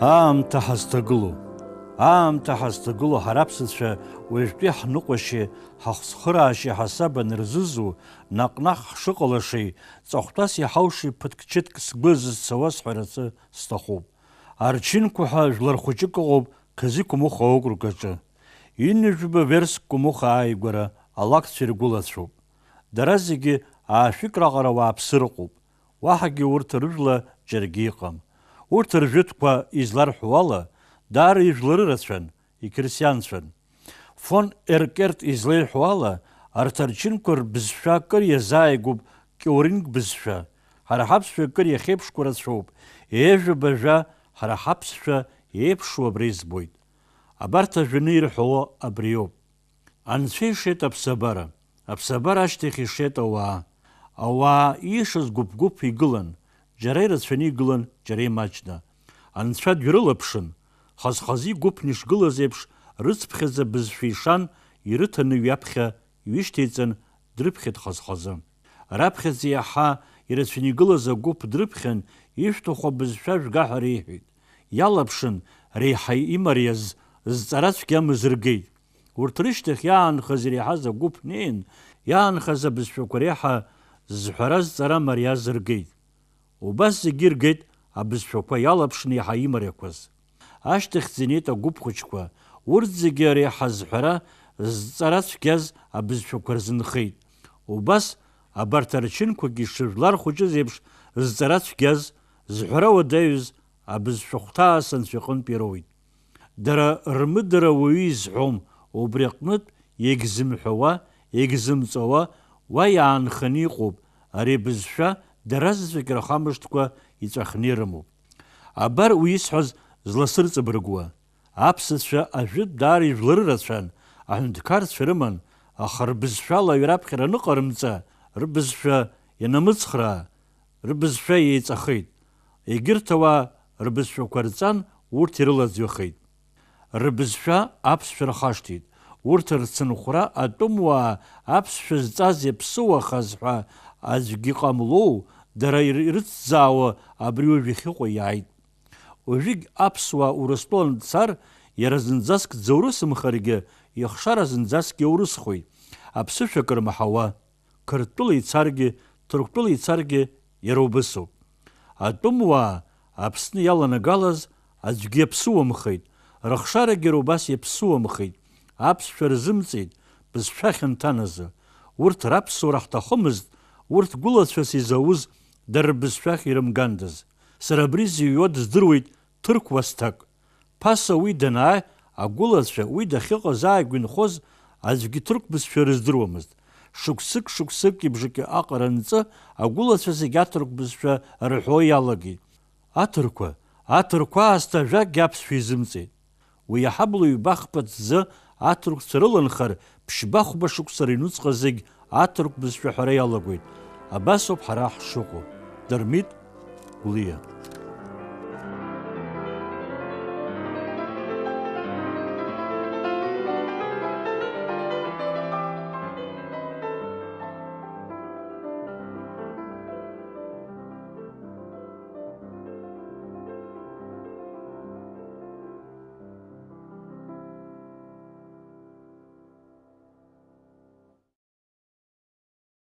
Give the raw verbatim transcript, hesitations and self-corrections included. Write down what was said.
Аамҭа ҳазҭагылоу. Аамҭа ҳазҭагылоу ҳара аԥсацәа уажәтәи ҳныҟәашьеи ҳахцхыраашьеи ҳасаб анырзызу, наҟ-наҟ ҳшыҟалашеи, ҵыхәтәас иҳаушеи ԥыҭк-чыҭк сгәы зызцауа сҳәарацы сҭахуп. Арчынқәа ҳәа жәлар хәыҷык ыҟоуп Қазиқәа Муха аокруг аҿы. Ҩынҩажәаба верск Кәа Муха ааигәара алакцәа иргәылацәоуп. Дара зегьы аашәык раҟара уааԥсыра ыҟоуп. Уаҳагьы урҭ рыжәла џьаргьы иҟам. Урҭ ржәытәқәа изларҳәо ала, даара ижәлары рацәан, иқьырсианцәан. Фон Эркерт излеиҳәо ала, арҭ арчынқәа рбызшәа акыр иазааигәоуп киуринг бызшәа. Ҳара ҳаԥсшәа акыр иахьеиԥшқәо рацәоуп, ҩажәа бажәа ҳара ҳаԥсшәа еиԥшу абра избоит. Абарҭ ажәаны ирҳәауа абриоуп. Анцәа ишеит аԥсабара, аԥсабара ашьҭахь ишеит ауаа. Ауаа иишаз гәыԥ-гәыԥ игылан, џьара ирацәаны игылан, џьара имаҷны. Анцәа дҩарылаԥшын, хаз-хазы игәыԥны ишгылаз еиԥш, рыцԥхьаӡа бызшәа ишан, ирыҭаны ҩаԥхьа иҩышьҭеиҵан, дрыԥхьеит хаз-хазы. Раԥхьаӡа иаҳа ирацәаны игылаз агәыԥ дрыԥхьан, ишәҭаху абызшәа шәга ҳәа реиҳәеит. Иалаԥшын, реиҳа имариаз, зҵара цәгьамыз ргеит. Урҭ рышьҭахь иаанхаз иреиҳаз агәыԥ неин, иаанхаз абызшәақәа реиҳа зҳәара зҵара мариаз ргеит. Убас зегьы иргеит абызшәақәа иалаԥшны иаҳа имариақәаз. Ашьҭахьӡ инеит агәыԥ хәыҷқәа, урҭ зегьы реиҳа зҳәара зҵара цәгьаз абызшәақәа рзынхеит. Убас абарҭ арчынқәагьы шыжәлар хәыҷыз еиԥш зҵара цәгьаз, зҳәара уадаҩыз абызшәа хәҭааса анцәа иҟынтә ироуит. Дара рмыдара уаҩы изҳәом, убри аҟнытә, егьзымҳәауа, егьзымҵауа, уа иаанханы иҟоуп, ари абызшәа дара заҵәык рхамышҭқәа иҵәахны ирымоуп. Абар уи исҳәаз зласырҵабыргуа. Аԥсацәа ажәытә даара ижәлары рацәан, аҳәынҭқарцәа рыман, аха рбызшәала аҩра аԥхьара аныҟарымҵа, рыбызшәа ианамыцхраа, рыбызшәа еиҵахеит. Егьырҭ ауаа рбызшәақәа рҵан, урҭ ирылаӡҩахеит. Рыбызшәа аԥсшәа рхашҭит. Урҭ рцынхәра атәымуаа аԥсшәа зҵаз иаԥсыуахаз ҳәа аӡәгьы ҟамлоу, дара ир-, ирыцзаауа абри уажә иахьыҟоу иааит. Уажәыгь аԥсуаа Урыстәылан дцар, иара зынӡаск дзаурысымхаргьы, ихшара зынӡаск иаурысхуеит, аԥсышәа кыр маҳауа. Қырҭтәыла ицаргьы, Ҭырқәтәыла ицаргьы иара убысоуп. Атәымуаа Аԥсны иаланагалаз аӡәгьы иаԥсыуамхеит, рыхшарагьы иара убас иаԥсыуамхеит, аԥсшәа рзымҵеит, бызшәа хьанҭан азы. Урҭ раԥсуара ҳҭахымызт, урҭ гәылацәас изауз дара рбызшәахь ирымгандаз. Сара абри зыҩуа дыздыруеит ҭырқә уасҭак. Ԥаса уи данааи, агәылацәа, уи дахьыҟаз ааигәа инхоз аӡәгьы ҭырқә бызшәа рыздыруамызт. Шықәсык-шықәсык ибжакы аҟара нҵы, агәылацәа зегь аҭырқә бызшәа рҳәо иалагеит. Аҭырқәа, аҭырқәа аасҭа ажәакгьы аԥсшәа изымҵеит. Уи иаҳабла ҩба-хԥа ҭӡы аҭырқәцәа рыланхар, ԥшьба-хәба шықәса рыҩнуҵҟа зегь аҭырқә бызшәа ҳәара иалагоит. Абасоуп ҳара ҳшыҟоу. Дырмит Гәлиа.